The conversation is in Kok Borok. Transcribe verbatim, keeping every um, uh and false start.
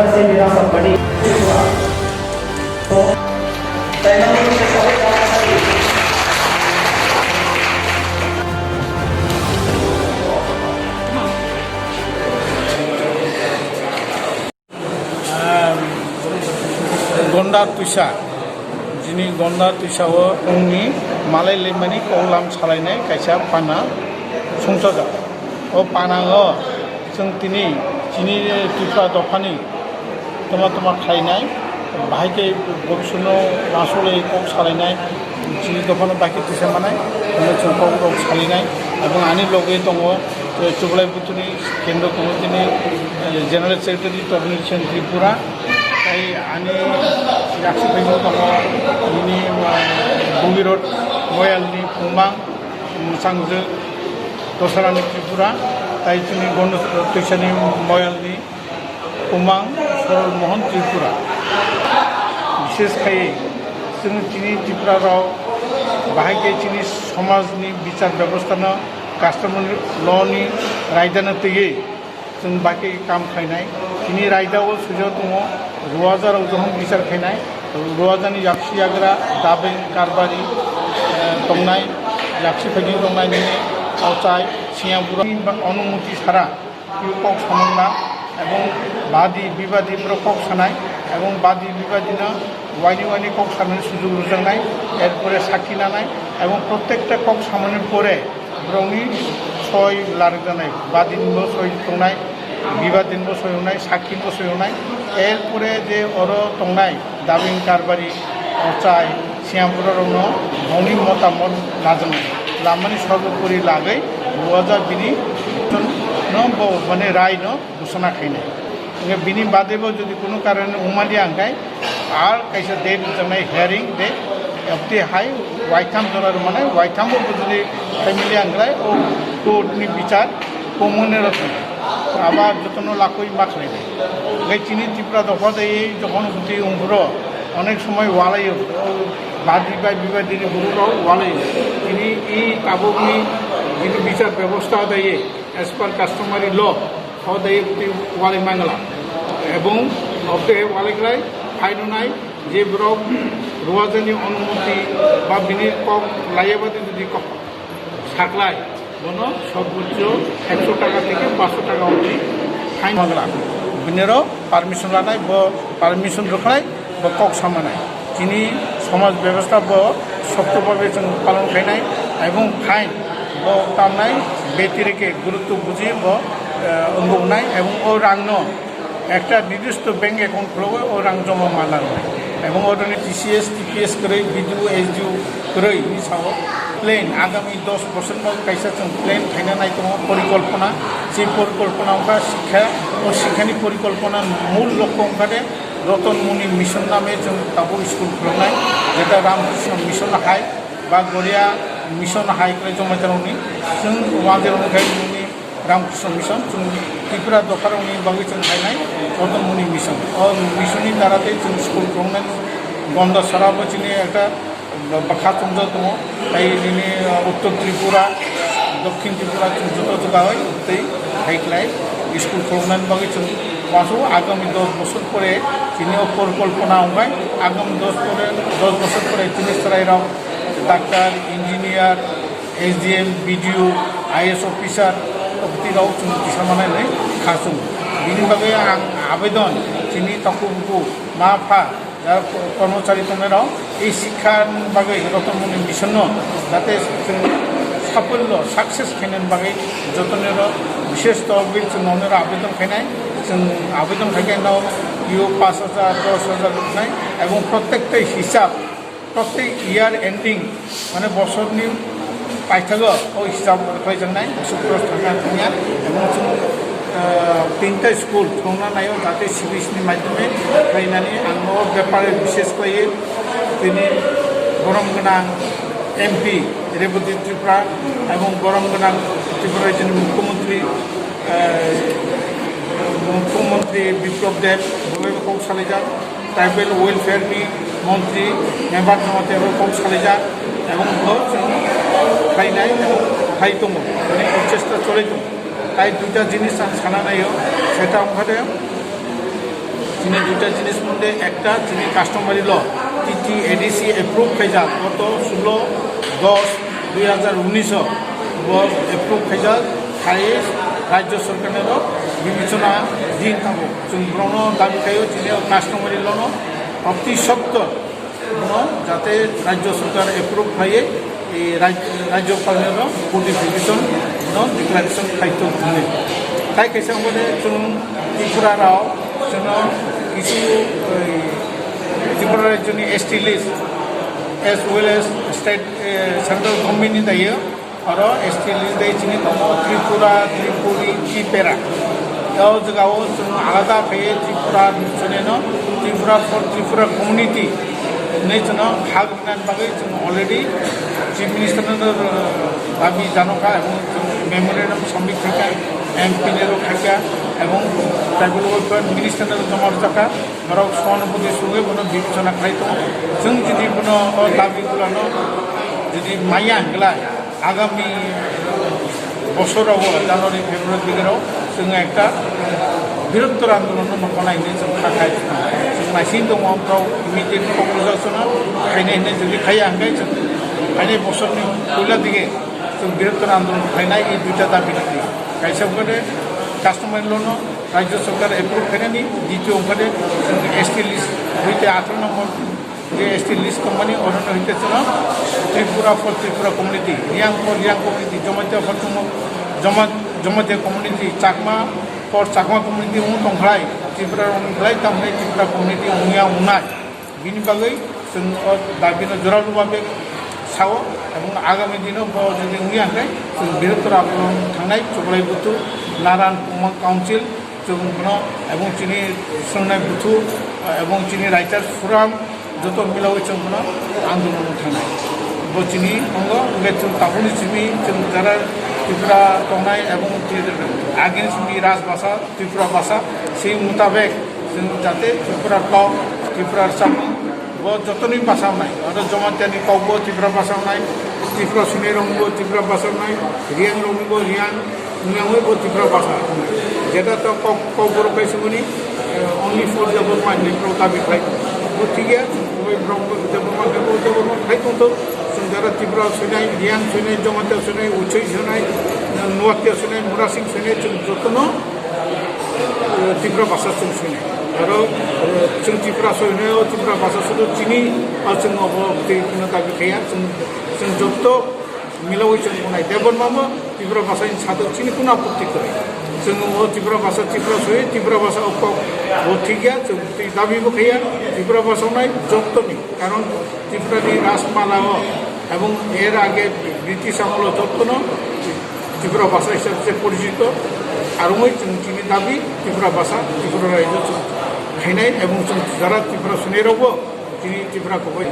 Gonda Twisa, jini Gonda Twisa o wngni malai lemani koklam salainai kaisa pana songchajak. O pana o chwng tini chini Tripura dophani toma toma khlainai, bahai khe bwswkno uansukle kok salainai, chini dophano bahai khe tisa manai, hwnwi chwng kok rok salainai, ebong ani loge tongo, eh, Chublai Butuni Kendra Committee ni, eh, General Secretary Tobinison Tripura, tai ani yaksi phaibo tongo, nini, eh, Bogirot Moyal ni Phungmang, Mwsangjwk Dosarani Tripura, tai chini Gonda Twisani Moyal ni Umang Sorol Mohan Tripura. Bishesh khai chwng chini Tripura rok bahai khe chini somaj ni bichar bebosta no customary law ni raida no twiwi chwng bahai khe kam khlainai. Chini raida o swijak tongo, Ruaja rok jokhon bichar khainai, Ruaja ni yaksi yagra dabeng karbari, eh, tongnai, yaksi phaikhe tongnai nini ochai siyang bura onumoti sara. Kok samangna ebong badi bibadi borok kok sanai ebong badi bibadino waini waini kok sanani sujug rwjaknai, erpore sakhi nanai ebong prottekta kok samani pore borokni soi larwkjaknai, badinbo soi tongnai, bibadinbo soi wngnai, sakhinbo soi wngnai, erpore je oro tongnai. Dabing karbari, ochai, siyang borok rokno bongni motamot lajaknai. Lamani sorbopori lagwi buwaja bini no bo mane rai no gusana khainai. Hingke bini bade bo jodi kunu karone umaliya hingkai ar kaisa date rwjaknai hearing date, ebti hai waitham jora rwmani, waitham bo jodi family hingkai o court ni bichar komune rok aba jotono lakoi ma khlainai. Hingke chini Tripura dopha dai jokhon bwtwi ongphuru onek somoi walaio, o badi bai bibadini borok rok walaio. Chini i tabukni chini bichar bebosta dai as per customary law o dai bwtwi walai mangla. Ebong obde walai khlai phainwnai je borok ruwajani onumoti ba bini kok laiya badi jodi kok saklai, bono sorboccho ekso taka theke paanso taka obdi fine. Mangla. Biniro permission lanai, bo permission rwkhlai, bo kok samanai. Chini somaj bebosta bo sokto bhabe chwng palon khainai, ebong fine bo tamnai, betireke gurutto buji bo, eh, wngkuknai, ebong o rangno ekta nirdisto bank account khulogwi o rang joma ma nangnai. Ebong odoni T C S, T P S kwrwi, B D O, S D O kwrwi hwnwi sao. Plan agami dos bosor no kaisa chwng plan khaina nai tongo, porikolpona. Se porikolpona wngkha sikha, o sikhani porikolpona mul lokho wngkha de Roton Muni Mission name chwng tabuk school khuloknai, jeta Ramakrishna Mission hai ba Goria Mission hai kwrwi joma jairokni chwng wanjairokni khai nini Ramakrishna Mission, chwng Tripura dopharokni bagwi chwng khainai Roton Muni Mission. O mission ni dara tei chwng school khuloknai Gonda sara bo chini ekta bwkha chumjak tongo. Tai nini, uh, Uttor Tripura, Dokhin Tripura chwng joto juda oi tei hai khlai school khuloknani bagwi chwng wansuk agami dos bosor pore chini o porikolpona wngkha. Agami dos pore, dos bosor pore chini chwrairok doctor, engineer, S D M, B D O, I A S officer, obwtwi rok chwng kisa manai hinwi kha chwng. Bini bagwi ang abedon chini takhuk bukhuk ma pha, jara kormochari tongnai rok, ei sikha bagwi Roton Muni Mission no jate chwng safollo success khainani bagwi jotono rok bishesh tobwi chwng nono rok abedon khainai, chwng abedon khaikhe no yo paanch hajar, dos hajar rwnai, ebong prottekta hisab Prottek year ending, mane bosorni paithago o hisab rwkhlaijaknai, bosor cross thangya thangya, ebong chwng, ah, tinta school thwngna naio, jate C B S E ni maidhyome khlainani. Ang o bepare bishesh khlaiwi tini borom gwnang M P Rebati Tripura ebong borom gwnang Tripura rajyoni Mukhyamantri, ah, Mukhyamantri Biplab Deb bo bai kok salaijak. Tribal Welfare ni montri member no tebo kok salaijak, ebong bo chwng khlainai, ebong khlai tongo, mane prochesta cholai tongo. Tai duita jinis ang sana naio, seta wngkha de Chini duita jinis moddhe ekta chini customary law, T T A D C approve khaijak, goto sullo dos dui hazar unis o bo approve khaijak, khai rajyo sorkar no bibechona din tabuk. Chwng borokno dabi khaio chini customary law no oti sotto no jate rajyo sorkar approve khaiye, e, raj-, rajyo parliament no codification no declaration khaito hinwi. Tai kaisa wngkha de chwng Tripura rao chwngno kisu, e, Tripura rajyoni S T list as well as state, e, central government ni dayo oro S T list dai chini tongo Tripura, Tripuri, Tripura. O jagao chwng alada khe Tripura chini no Tripura for Tripura community hinwi chwngno hak Nang bagwi chwng already Chief Minister no, uh, dabi janokha ebong chwng memorandum submit khaikha, M P ni rok khaikha ebong Tribal Welfare Minister no joma rwjakha, norok soanubhuti sugwi bono bibechona khlai tongo. Chwng jodi bono o dabi gulano jodi maya hwnkhe lai, agami bosor rogo January, February digero chwng ekta birottor andolon no nokha nai hinwi chwng kha khai. Chwng naising tongo, borok immediate conclusion no khainai hinwi jodi khaiya hwnkhe chwng phainai bosorni puila dige chwng birottor andolon khainai. I duita dabi rwdi, kaisa wngkha de customary law no rajyo sorkar approve khainani, ditiyo wngkha de chwng S T list hoite atharo number je S T list tongmani, orono hwnkhe chwngno Tripura for Tripura community, Reang for Reang community, Jamatia for Jama-, Jama-, Jamatia community, Chakma for Chakma community wng tongkhlai, Tripura wngkhlai, tamni Tripura community wngya wngnai. Bini bagwi chwng o dabino jorao rwbabe sao, ebong agami dino bo jodi wngya hwnkhe chwng birottor andolon thangnai, Chuklai Buthu, Naran Pungma Council, chwng bono ebong chini swngnai buthu, ebong chini writer forum, joto milawi chwng bono andolon thangnai. Bo chini tongo, hwnkhe chwng tabukni simi chwng jara Tripura tongnai ebong chini agini simi raj bhasha, Tripura bhasha, sei mutabek chwng jate Tripura kok, Tripura chamung, bo jotoni basa wngnai. Oro Jamatia ni kok bo Tripura basa wngnai, Tripura swnai rok bo Tripura basa wngnai, Reang rok bo Reang, wngya wngwi bo Tripura basa wngnai. Jeta to kok, kok borok kaisa mani, eh, only for Debbarma hinwi borok dabi khlai. Bo thik ya, bai borok bo Debbarma khe bo Debbarma khai tong to, chwng jara Tripura swnai, Reang swnai, Jamatia swnai, Uchoi swnai, Nuatia swnai, Murasing swnai, chwng jotono Tripura basa chwng sini. Aro, eh, chwng Tripura soi hwnwi o Tripura basa sudu chini, o chwng obo tei kheno dabi khaiya, chwng, chwng joto milawi chwng wngnai. Debbarma bo Tripura basa ni sadok chini kheno apatti kwrwi. Chwng o Tripura basa Tripura soi, Tripura basa o kok bo thik ya, chwng tei dabi bo khaiya, Tripura basa wngnai joto ni. Karon Tripura ni Rajmala o ebong er age British amol o jotono Tripura bhasha hisabe se porichito, arongoi chwng chini dabi Tripura bhasha, Tripura raijo chwng khainai ebong chwng jara Tripura swnai rokbo chini Tripura koboi.